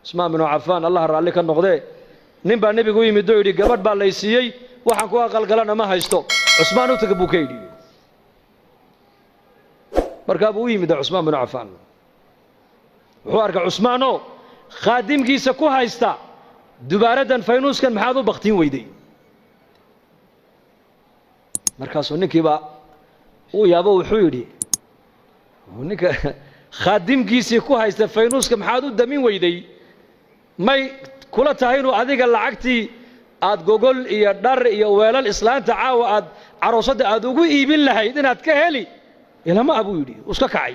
Cusmaan binu Cafaan Allah raalli ka noqdee, nin baa nebigu u yimid oo yidhi gabadh baa lay siiyey, waxaan ku aqalgalana ma haysto. Cusmaan u taga buu ka yidhi. Markaa buu u yimid Cusmaan binu Cafaan, wuxuu arkay Cusmaanoo khaadimkiisa ku haysta dubaaraddan faynuuskan maxaad u baktiin weyday. Markaasuu ninkiibaa uu yaabo, wuxuu yidhi ninka khaadimkiisii ku haysta faynuuska maxaad u damin weyday, may kula tahay inuu adiga lacagtii aad gogol iyo dhar iyo weelal islaanta caawa aad caroosadda aad ugu iibin lahayd inaad ka heli ilama ah buu yidhi. Uu iska kacay.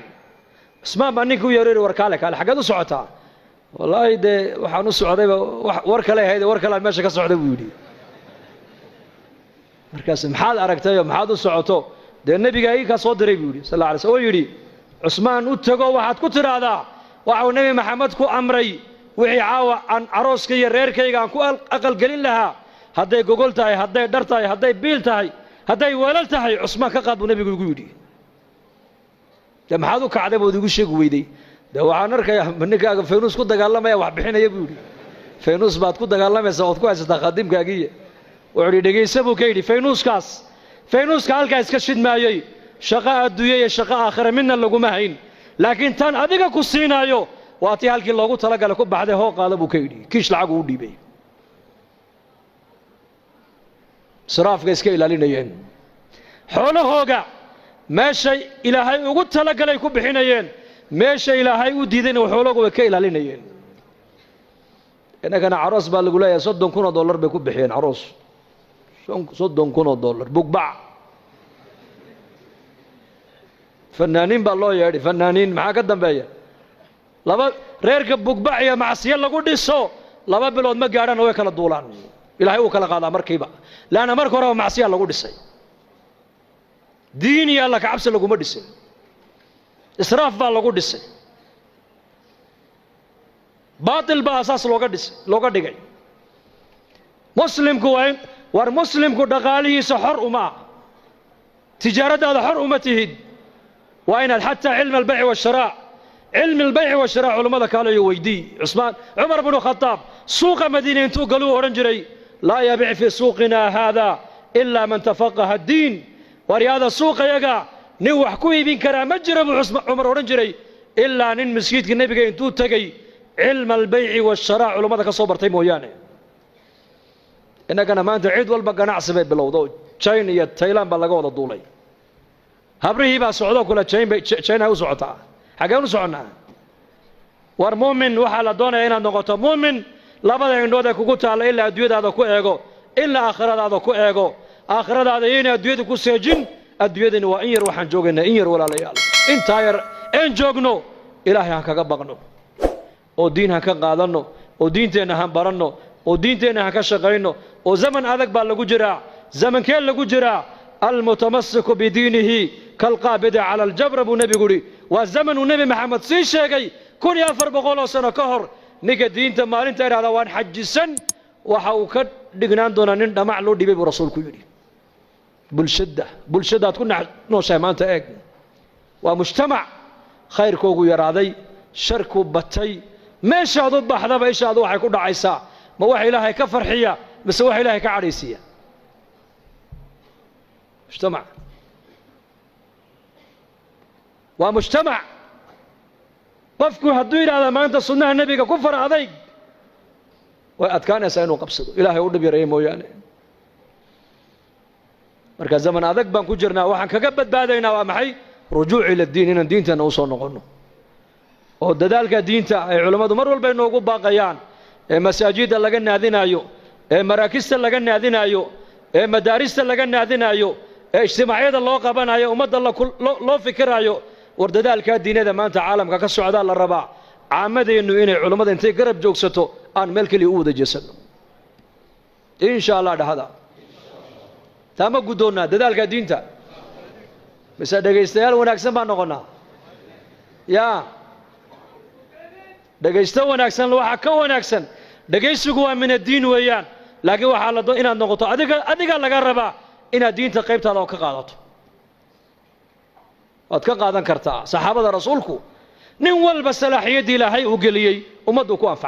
Cusmaan baa ninkii u yeero yidhi war kaale kaale, xaggeed u socotaa? Wallaahi dee waxaan u socdayba war kale ahayd, war kalean meesha ka socday buu yidhi. Markaas maxaad aragtayoo maxaad u socoto? Dee nebigaa ii kaa soo diray buu yidhi sal alla alay slam, oo yidhi Cusmaan u tago waxaad ku tidhaahdaa waxau Nebi Maxamed ku amray wixii caawa aan carooska iyo reerkayga aan ku aqalgelin lahaa, hadday gogol tahay, hadday dhar tahay, hadday biil tahay, hadday weelal tahay, Cusmaan ka qaad buu nebigu igu yidhi. Dee maxaad u kacday bood igu sheegi weyday? Dee waxaan arkayaa ninkaaga faynuus ku dagaalamaya wax bixinaya buu yidhi. Faynuus baad ku dagaalamaysaa ood ku haysataa khaadimkaagiiya. Wuxuu yidhi dhegaysa buu ka yidhi, faynuuskaas faynuuska halkaa iska shidmaayey, shaqo adduunya iyo shaqo aakhira midna laguma hayn, laakiin tan adiga ku siinaayo waa tii halkii loogu talagalay ku baxday, hoo qaada buu ka yidhi. Kiish lacag uu dhiibay. Israafka iska ilaalinayeen, xoolahooga meeshay Ilaahay ugu talagalay ku bixinayeen, meesha Ilaahay u diidayna xoolahooga way ka ilaalinayeen. Innagana caroos baa lagu leeyahay $30,000 bay ku bixiyeen caroos, $30,000 bugbac. Fanaaniin baa loo yeedhay, fanaaniin maxaa ka dambeeya? Laba reerka bugbac iyo macsiyo lagu dhiso 2 bilood ma gaadhana way kala duulaan, Ilaahay uu kala qaadaa markiiba, leanna marka horeba macsiyaa lagu dhisay, diin iyo alla kacabsi laguma dhisin, israaf baa lagu dhisay, baatil baa asaas looga dhisay, looga dhigay. Muslimku waa in war muslimku dhaqaalihiisa xor uma ah, tijaaraddaada xor uma tihid, waa inaad xataa cilmi albayci waasharaac, cilmi albayci waasharaac culammada kaale iyo weydii. Cusmaan Cumar binu Khataab suuqa Madiina intuu galuu odhan jiray laa yabic fii suuqina haada ilaa man tafaqaha addiin. Waryaada suuqayaga nin wax ku iibin karaa ma jira buu Cumar odhan jiray, ilaa nin masjidka nebiga intuu tegey cilma albayci waasharaac culammada ka soo bartay mooyaane. Innagana maanta cid walba ganacsi bay bilowdo, China iyo Tayland baa laga wada duulay, habrihii baa socdoo kule China u socotaa. Xaggeen u soconnaa? War muumin waxaa la doonaya inaad noqoto muumin labada indhood ee kugu taalla ilaa adduunyadaada ku eego, ilaa aakhiradaada ku eego. Aakhiradaada yayna adduunyada ku seejin, adduunyadani waa in yar, waxaan joogaynaa in yar walaalayaal, intaa yar een joogno Ilaahay han kaga baqno, oo diin han ka qaadanno, oo diinteenna han baranno, oo diinteenna han ka shaqayno. Oo zaman adag baa lagu jiraa, zamankee lagu jiraa? Almutamasiku bidiinihi kalqaabidi cala aljabra buu nebigu yidhi. Waa zaman uu Nebi Maxamed sii sheegay 1400 oo sano ka hor. Ninka diinta maalinta idhahdaa waan xajisan, waxa uu ka dhignaan doonaa nin dhamac loo dhibay buu rasuulku yidhi. Bulshadda bulshadaad ku nooshahay maanta eeg, waa mujtamac khayrkoogu yaraaday, sharkuu batay, meeshaad u baxdaba ishaadu waxay ku dhacaysaa ma wax Ilaahay ka farxiya mise wax Ilaahay ka cadhaysiiya? Mujtamac waa mujtamac qofku hadduu yidhahdaa maanta sunnaha nebiga ku fara adayg, way adkaanaysaa inuu qabsado, Ilaahay u dhib yareeya mooyaane. Marka zaman adag baan ku jirnaa, waxaan kaga badbaadaynaa waa maxay? Rujuuc ila diin, inaan diinteenna usoo noqonno, oo dadaalka diinta ay culammadu mar walba inoogu baaqayaan, ee masaajidda laga naadinaayo, ee maraakista laga naadinaayo, ee madaarista laga naadinaayo, ee ijtimaacyada loo qabanayo, ummadda loo fikiraayo. War dadaalkaa diinada maanta caalamka ka socdaa la rabaa caamadeennu inay culammada intay garab joogsato aan meel keliya u wada jeesanno insha Allah. Dhahada taa ma guddoonnaa dadaalka diinta mise dhegaystayaal wanaagsan baan noqonnaa? Yaa dhegaysto wanaagsan, waxaa ka wanaagsan dhegaysigu waa min addiin weeyaan, laakiin waxaa la inaad noqoto adiga laga rabaa inaad diinta qaybtaada oo ka qaadato. Waad ka qaadan kartaa saxaabada rasuulku nin walba salaaxiyaddii Ilaahay uu geliyey ummaddu ku anfacay.